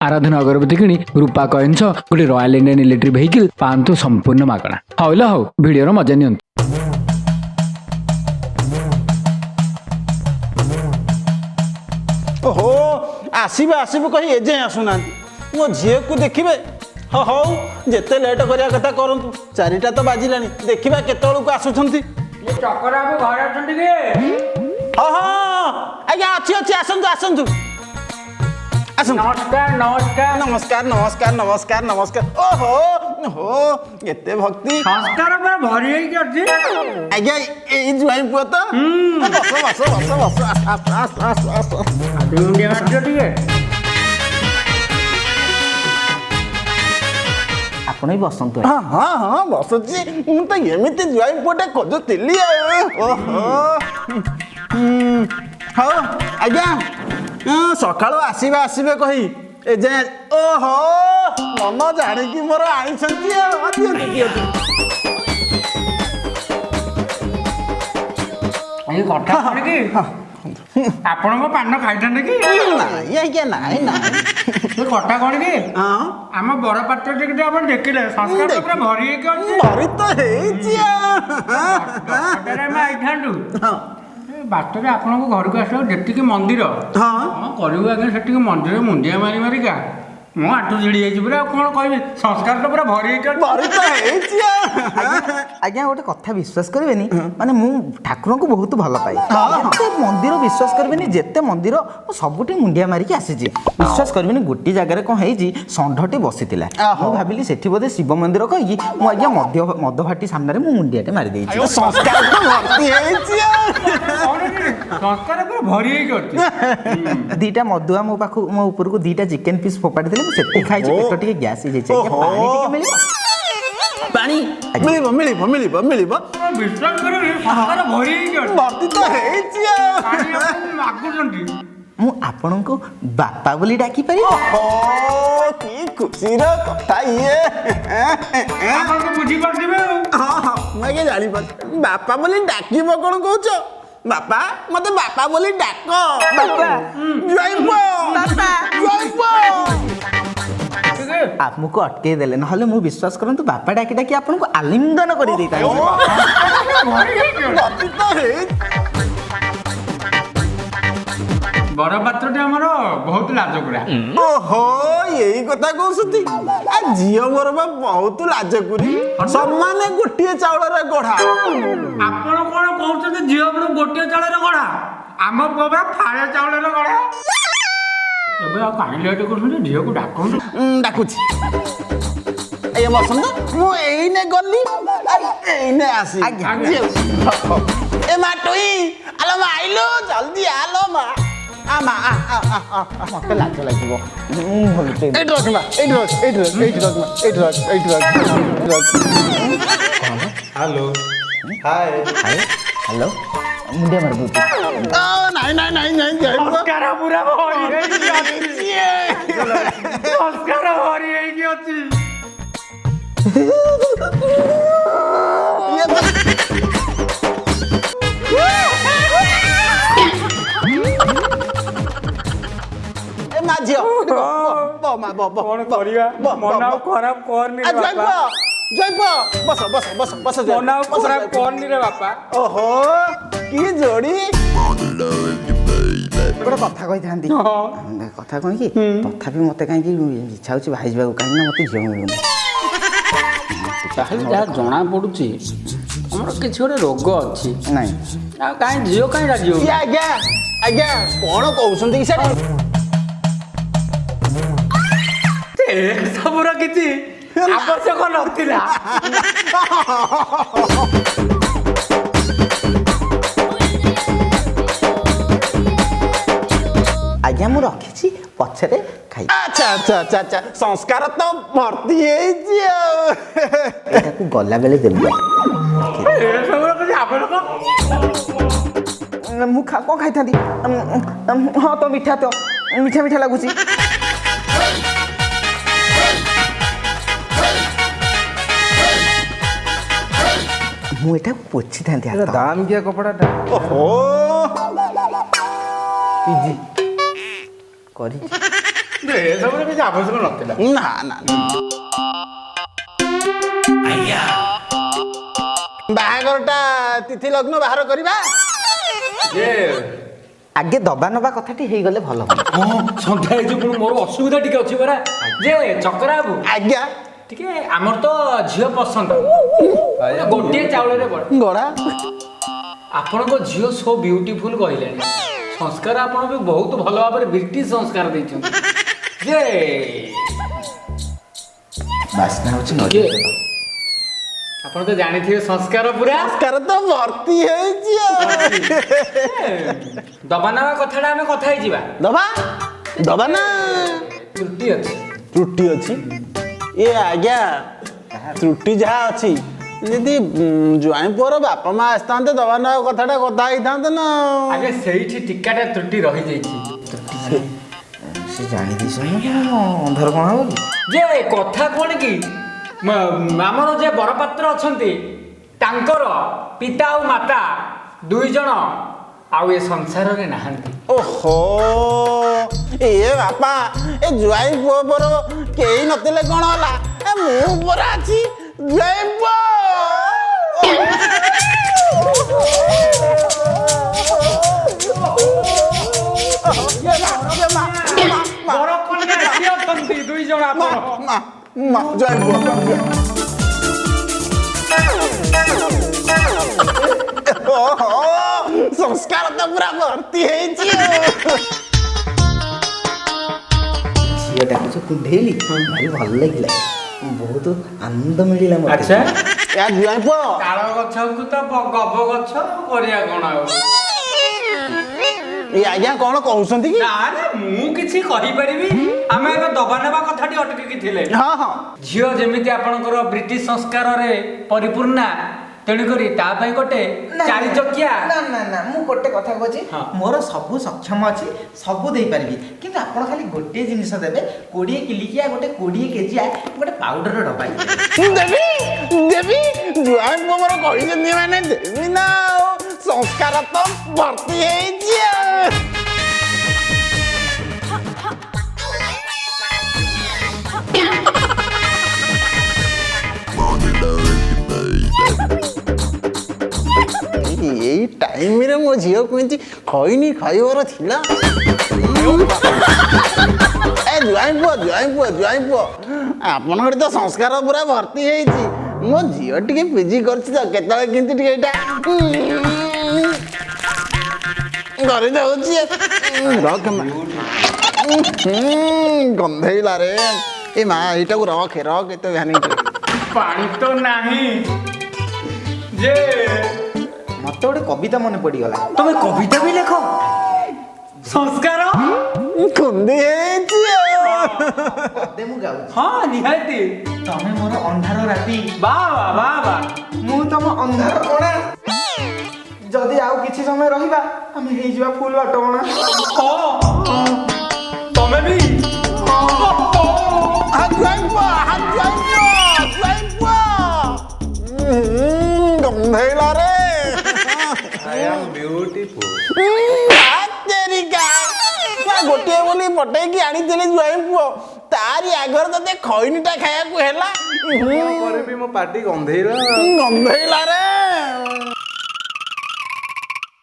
ଆରାଧନା ଅଗରବତୀ କିଣି ରୂପା କଏନ୍ ସହ ଗୋଟେ ରୟାଲ ଇଣ୍ଡିଆନ୍ ଇଲେକ୍ଟ୍ରିକ୍ ଭେହିକିଲ୍ ପାଆନ୍ତୁ ସମ୍ପୂର୍ଣ୍ଣ ମାଗଣା। ହଉ ହେଲା, ହଉ, ଭିଡ଼ିଓର ମଜା ନିଅନ୍ତୁ। ଓହୋ, ଆସିବେ ଆସିବୁ କହି ଏଯାଏଁ ଆସୁନାହାନ୍ତି। ମୋ ଝିଅକୁ ଦେଖିବେ। ହଁ, ହଉ, ଯେତେ ଲେଟ୍ କରିବା କଥା କରନ୍ତୁ। 4ଟା ତ ବାଜିଲାଣି, ଦେଖିବା କେତେବେଳକୁ ଆସୁଛନ୍ତି। ଚକରା ବାବୁ ଘରେ ଅଛନ୍ତି କି? ହଁ ହଁ ଆଜ୍ଞା, ଅଛି ଅଛି, ଆସନ୍ତୁ ଆସନ୍ତୁ ଆସନ୍ତୁ। ନମସ୍କାର ନମସ୍କାର। ନମସ୍କାର ନମସ୍କାର ନମସ୍କାର ନମସ୍କାର। ଓହୋ ହୋ, ଏତେ ଭକ୍ତି! ସଂସ୍କାର ପୁରା ଭରି ହେଇକି ଅଛି। ଆଜ୍ଞା, ଏଇ ଜୁଆଇଁ ପୁଅ ତ? ବସ ବସ ବସ ବସ, ଆସ ଆସ ଆସ ଆସ। ମୁଣ୍ଡିଆ ମାରିଦିଅ ଟିକେ। ଆପଣ ବି ବସନ୍ତୁ। ହଁ ହଁ ହଁ, ବସୁଛି। ମୁଁ ତ ଏମିତି ଜୁଆଇଁ ପୁଅଟେ ଖୋଜୁଥିଲି ଆଉ। ଓହୋ, ହଉ ଆଜ୍ଞା। ସକାଳୁ ଆସିବେ ଆସିବେ କହି ଏଯାଏଁ, ଓହୋ, ମନ ଜାଣିକି ମୋର ଆଣିଛନ୍ତି ଆଉ। ହଁ, ଦିଅନ୍ତୁ ଦିଅନ୍ତୁ। ଏଇ କଥା କଣ କି, ଆପଣଙ୍କ ପାନ ଖାଇଥାନ୍ତେ କି? ନାଇଁ ଆଜ୍ଞା, ନାଇଁ ନାଇଁ। ଏ କଥା କଣ କି, ଆମ ବର ପାତ୍ର ଟିକେ ଆପଣ ଦେଖିଲେ, ସଂସ୍କାର ତ ପୁରା ଭରି ହେଇକି ଅଛି। ଭରି ତ ହେଇଛି ଆଉ। 10ଟାରେ ଆମେ ଆଇଥାନ୍ତୁ। ଏ ବାଟରେ ଆପଣଙ୍କ ଘରକୁ ଆସିବାକୁ ଯେତିକି ମନ୍ଦିର, କଣ କରିବୁ ଆଜ୍ଞା, ସେତିକି ମନ୍ଦିର ମୁଣ୍ଡିଆ ମାରି ମାରିକା ମୋ ଆଣ୍ଠୁ ଛିଡ଼ି ଯାଇଛି ପୁରା। ଆଉ କଣ କହିବି, ସଂସ୍କାର ତ ପୁରା ଭରି ହେଇକି ଅଛି। ଭରି ତ ହେଇଛି ଆଉ। ଆଜ୍ଞା, ଗୋଟେ କଥା ବିଶ୍ୱାସ କରିବେନି, ମାନେ ମୁଁ ଠାକୁରଙ୍କୁ ବହୁତ ଭଲ ପାଏ। ଯେତେ ମନ୍ଦିର, ବିଶ୍ୱାସ କରିବେନି, ଯେତେ ମନ୍ଦିର ମୁଁ ସବୁଠି ମୁଣ୍ଡିଆ ମାରିକି ଆସିଛି। ବିଶ୍ୱାସ କରିବେନି, ଗୋଟିଏ ଜାଗାରେ କ'ଣ ହେଇଛି, ଷଣ୍ଢଟି ବସିଥିଲା। ମୁଁ ଭାବିଲି ସେଠି ବୋଧେ ଶିବ ମନ୍ଦିର କହିକି ମୁଁ ଆଜ୍ଞା ମଦ୍ୟ ମଦ ଭାଟି ସାମ୍ନାରେ ମୁଁ ମୁଣ୍ଡିଆଟେ ମାରିଦେଇଛି। ସଂସ୍କାର ତ ଭର୍ତ୍ତି ହେଇଛି ଆଉ। କଣ କି, ସଂସ୍କାର ପୁରା ଭରି ହେଇକି ଅଛି। ଦିଟା ମଦୁଆ ମୋ ପାଖକୁ, ମୋ ଉପରକୁ ଦିଟା ଚିକେନ ପିସ୍ ଫୋପାଡ଼ି ଦେଲେ, ମୁଁ ସେତିକି ଖାଇଛି, ପେଟ ଟିକେ ଗ୍ୟାସ୍ ହେଇଯାଇଛି ଆଜ୍ଞା। ପାଣି ଟିକେ ମିଳିବ? ପାଣି ମିଳିବ ମିଳିବ ମିଳିବ ମିଳିବ। ବିଶ୍ୱାସ କରିବେନି, ସଂସ୍କାର ଭରି ହେଇକି ଅଛି। ଭର୍ତ୍ତି ତ ହେଇଛି ଆଉ। ପାଣି ଆପଣଙ୍କୁ ମାଗୁଛନ୍ତି। ମୁଁ ଆପଣଙ୍କୁ ବାପା ବୋଲି ଡାକିପାରିବି? ଓହୋ, କି ଖୁସିର କଥା ଇଏ! ଆପଣ ତ ବୁଝିପାରୁଥିବେ ଆଉ। ହଁ ହଁ, ମୁଁ ଆଜ୍ଞା ଜାଣିପାରୁଛି। ବାପା ବୋଲି ଡାକିବ କଣ କହୁଛ? ବାପା, ମତେ ବାପା ବୋଲି ଡାକ। ବାପା। ଜୁଆଇଁ ପୁଅ। ବାପା। ଜୁଆଇଁ ପୁଅ। ଟିକେ ଆମକୁ ଅଟକେଇ ଦେଲେ, ନହେଲେ ମୁଁ ବିଶ୍ୱାସ କରନ୍ତୁ ବାପା ଡାକି ଡାକି ଆପଣଙ୍କୁ ଆଲିଙ୍ଗନ କରିଦେଇଥାନ୍ତି। ଭରି ହେଇକି ଅଛି। ଭର୍ତ୍ତି ତ ହେଇଛି। ବର ପାତ୍ରଟି ଆମର ବହୁତ ଲାଜକୁରା। ଓହୋ, ଏଇ କଥା କହୁଛନ୍ତି? ଆ ଝିଅ ମୋର ବା ବହୁତ ଲାଜକୁରି, ସମାନେ ଗୋଟିଏ ଚାଉଳରେ ଗଢା। ଆପଣ କଣ କହୁଛନ୍ତି, ଝିଅ ଆପଣ ଗୋଟିଏ ଚାଉଳରେ ଗଢା? ଆମ ପୁଅ ପରା ଫାଳେ ଚାଉଳରେ ଗଢା। ଏବେ ଆଉ କାହିଁ ଲେଟ୍ କରୁଛନ୍ତି, ଝିଅକୁ ଡାକନ୍ତୁ। ଡାକୁଛି ଆଜ୍ଞା, ବସନ୍ତୁ। ମୁଁ ଏଇନେ ଗଲି ଆଉ ଏଇନେ ଆସି। ଆଜ୍ଞା। ଏ ମା ଟୁଇ, ଆଲୋ ମା, ଆଇଲୁ ଜଲ୍ଦି, ଆଲୋ ମା, ଆ ମା, ଆ ଆ ଆ ଆ ଆ। ମତେ ଲାଜ ଲାଗିବ, ମୁଁ ଭଲସେ। ଏଇଠି ରଖ ମା, ଏଇଠି ରଖ, ଏଇଠି ରଖ, ଏଇଠି ରଖ ମା, ଏଇଠି ରଖ, ଏଇଠି ରଖ, ଏଇଠି ରଖ। ହ୍ୟାଲୋ, ହାଏ। ହ୍ୟାଲୋ, ମୁଣ୍ଡିଆ ମାରିଦଉଛି। ଆ, ନାଇଁ ନାଇଁ ନାଇଁ ନାଇଁ ଜୟ। ସଂସ୍କାର ପୁରା ଭରି ହେଇକି ଅଛି, ସଂସ୍କାର ଭରି ହେଇକି ଅଛି। ଇଏ ଏ ମା ଝିଅ, ଏଠି ବ, ବ, ବ ମା, ବ ବ। କଣ କରିବା? ବ, ବ, ମନ ଆଉ ବ। ଖରାପ କରନି ଆ ରେ ଜୟ ବାପା। ପୁଅ, ଜୟ ପୁଅ, ବସ ବସ ବସ ବସ ଜୟ। ମନ ଆଉ ବସ, ଖରାପ ଜୟ ପୁଅ। କରନି ରେ ବାପା। ଓହୋ, କି ଯୋଡ଼ି! ଗୋଟେ କଥା କହିଥାନ୍ତି। କଥା କଣ କି, ତଥାପି ମତେ କାହିଁକି ଇଚ୍ଛା ହଉଛି ବାହାରି ଯିବାକୁ, କାହିଁକି ନା ମତେ ଝିଅ ମିଳୁନି। ତାହେଲେ ଯାହା ଜଣା ପଡୁଛି ତମର କିଛି ଗୋଟେ ରୋଗ ଅଛି। ନାଇଁ। ଆଉ କାହିଁ ଝିଅ କାହିଁ ରାଜି ହଉନି? ଇଏ ଆଜ୍ଞା ଆଜ୍ଞା, କଣ କହୁଛନ୍ତି କି ସାର୍? ଏ ସବୁର କିଛି ଆବଶ୍ୟକ ନଥିଲା। ଆଜ୍ଞା, ମୁଁ ରଖିଛି, ପଛରେ ଖାଇବି। ଆଚ୍ଛା ଆଚ୍ଛା ଆଚ୍ଛା ଆଚ୍ଛା, ସଂସ୍କାର ତ ଭର୍ତ୍ତି ହେଇଛି ଆଉ। ଏଟାକୁ ଗଲାବେଳେ ଦେବି। ଏସବୁର କିଛି ଆବଶ୍ୟକ ମୁଁ କଣ ଖାଇଥାନ୍ତି? ହଁ ତ ମିଠା ତ ମିଠା ମିଠା ଲାଗୁଛି। ମୁଁ ଏଟାକୁ ପୋଛିଥାନ୍ତି ହାତ। ଦାମ କିଆ କପଡ଼ାଟା। ଓହୋ। ପିଜି କରିଛି। ଏସବୁର କିଛି ଆବଶ୍ୟକ ନଥିଲା। ନା ନା ନା। ବାହାଘରଟା ତିଥି ଲଗ୍ନ ବାହାର କରିବା। ଯେ ଆଗେ ଦବା ନବା କଥାଟି ହେଇଗଲେ ଭଲ ହୁଅନ୍ତା। ହଁ, ସନ୍ଧ୍ୟା ହେଇଛି, ପୁଣି ମୋର ଅସୁବିଧା ଟିକେ ଅଛି ପରା। ଯେ ଚକରା ବାବୁ, ଆଜ୍ଞା। ଟିକେ ଆମର ତ ଝିଅ ପସନ୍ଦ, ଗୋଟିଏ ଚାଉଳରେ ବଡ଼। ଗଡ଼ା। ଆପଣଙ୍କ ଝିଅ ସୋ ବ୍ୟୁଟିଫୁଲ କହିଲେଣି, ସଂସ୍କାର ଆପଣ ବି ବହୁତ ଭଲ ଭାବରେ ବ୍ରିଟିଶ ସଂସ୍କାର ଦେଇଛନ୍ତି। ଯେ ବାସ୍ନା ହଉଛି କିଏ? ନଡ଼ିଆ ତେଲ। ଆପଣ ତ ଜାଣିଥିବେ ସଂସ୍କାର ପୁରା ସଂସ୍କାର ତ ଭର୍ତ୍ତି ହେଇଛି ଆଉ। ଦବା ନେବା କଥାଟା ଆମେ କଥା ହେଇଯିବା। ଦବା ଦବା ନା। ତ୍ରୁଟି ଅଛି। ତ୍ରୁଟି ଅଛି? ଏ ଆଜ୍ଞା, ତ୍ରୁଟି ଯାହା ଅଛି, ଯଦି ଜ୍ୱାଇଁ ପୁଅର ବାପା ମା ଆସିଥାନ୍ତେ, ଦବା ନେବା କଥାଟା କଥା ହେଇଥାନ୍ତେ ନା ଆଉ। ଆଜ୍ଞା, ସେଇଠି ଟିକାଟା ତ୍ରୁଟି ରହିଯାଇଛି। ସେ ଜାଣି ଦେଇଛନ୍ତି ନା ଅନ୍ଧାର କଣ ହବ କି? ଯେ କଥା କଣ କି, ଆମର ଯେ ବରପାତ୍ର ଅଛନ୍ତି, ତାଙ୍କର ପିତା ଆଉ ମାତା ଦୁଇ ଜଣ ଆଉ ଏ ସଂସାରରେ ନାହାନ୍ତି। ଓହୋ, ଏ ବାପା, ଏ ଜ୍ୱାଇଁ ପୁଅ ମୋର କେହି ନଥିଲେ କଣ ହେଲା, ଏ ମୁଁ ପରା ଅଛି ଜ୍ୱାଇଁ ପୁଅ। ଏ ମା, ଏ ମା, ଏ ମା, ମା, ବରକନ୍ୟା ସିଏ ଅଛନ୍ତି ଦୁଇ ଜଣ ମା, ଆପଣ। ମା, ମା, ଜ୍ୱାଇଁ ପୁଅ। ଓହୋ, ସଂସ୍କାର ତ ପୁରା ଭର୍ତ୍ତି ହେଇଛି ଆଉ। ଝିଅଟାକୁ ଯୋଉ କୁଣ୍ଢେଇଲି, ଭାରି ଭଲ ଲାଗିଲା, ବହୁତ ଆନନ୍ଦ ମିଳିଲା ମତେ। ଆଚ୍ଛା। ଏ ଜ୍ୱାଇଁ ପୁଅ। ତାଳ ଗଛକୁ ତ ଗବ ଗଛ ଆଉ କରିବା କଣ ଆଉ? ଏ ଆଜ୍ଞା, କଣ କହୁଛନ୍ତି କି? ନା ନା, ମୁଁ କିଛି କହିପାରିବି? ଆମେ ଏବେ ଦବା ନେବା କଥାଟି ଅଟକିକି ଥିଲେ। ହଁ ହଁ। ଝିଅ ଯେମିତି ଆପଣଙ୍କର ବ୍ରିଟିଶ ସଂସ୍କାରରେ ପରିପୂର୍ଣ୍ଣା, ତେଣୁକରି ତା ପାଇଁ ଗୋଟେ ନା, ଚାରି ଚକିଆ। ନା ନା ନା, ମୁଁ ଗୋଟେ କଥା କହୁଛି। ହଁ। ମୋର ସବୁ ସକ୍ଷମ ଅଛି, ସବୁ ଦେଇପାରିବି, କିନ୍ତୁ ଆପଣ ଖାଲି ଗୋଟିଏ ଜିନିଷ ଦେବେ, 20 କିଲିକିଆ ଗୋଟେ 20 କେଜିଆ ଗୋଟେ ପାଉଡର ଡବା। ଦେବି ଦେବି, ଜ୍ୱାଇଁ ପୁଅ ମୋର କହିଛନ୍ତି ମାନେ ଦେବି ନା ଆଉ। ସଂସ୍କାର ତ ଭର୍ତ୍ତି ହେଇଛି ଆଉ। ଏଇ ଟାଇମରେ ମୋ ଝିଅକୁ ଏମିତି ଖଇନି ଖାଇବାର ଥିଲା। ଏ ଜ୍ୱାଇଁ ପୁଅ, ଜ୍ୱାଇଁ ପୁଅ, ଜ୍ୱାଇଁ ପୁଅ, ଆପଣଙ୍କର ତ ସଂସ୍କାର ପୁରା ଭର୍ତ୍ତି ହେଇଛି। ମୋ ଝିଅ ଟିକେ ପିଜି କରିଛି ତ, କେତେବେଳେ କେମିତି ଟିକେ ଏଇଟା କରିଦଉଛି। ରଖ ମା। ଗନ୍ଧେଇଲା ରେ। ଏ ମା, ଏଇଟାକୁ ରଖେ ରଖ, ଏତେ ଭ୍ୟାନିଟି। ପାଣି ତ ନାହିଁ ଯେ। ମତେ ଗୋଟେ କବିତା ମନେ ପଡିଗଲା। ତମେ କବିତା ବି ଲେଖ? ସଂସ୍କାର କୁନ୍ଦି ହେଇଛି ଆଉ। ପଦେ ମୁଁ ଗାଉଛି। ହଁ, ନିହାତି। ତମେ ମୋର ଅନ୍ଧାର ରାତି, ବା ବା ବା ବା, ମୁଁ ତମ ଅନ୍ଧାର କଣା। ଯଦି ଆଉ କିଛି ସମୟ ରହିବା, ଆମେ ହେଇଯିବା ଫୁଲ ବାଟବଣା। ହଁ, ତମେ ବି। ହା ଜ୍ୱାଇଁ ପୁଅ, ହା ଜ୍ୱାଇଁ ପୁଅ, ଜ୍ୱାଇଁ ପୁଅ, ଗନ୍ଧେଇଲା ରେ। I am beautiful. ତେରିକା, ଗୋଟିଏ ବୋଲି ପଟେଇକି ଆଣିଥିଲି ଜ୍ୱାଇଁ ପୁଅ, ତାରି ଆଗରେ ତତେ ଖଇନିଟା ଖାଇବାକୁ ହେଲା। କଣ କରିବି, ମୋ ପାଟି ଗନ୍ଧେଇଲା। ଗନ୍ଧେଇଲା ରେ।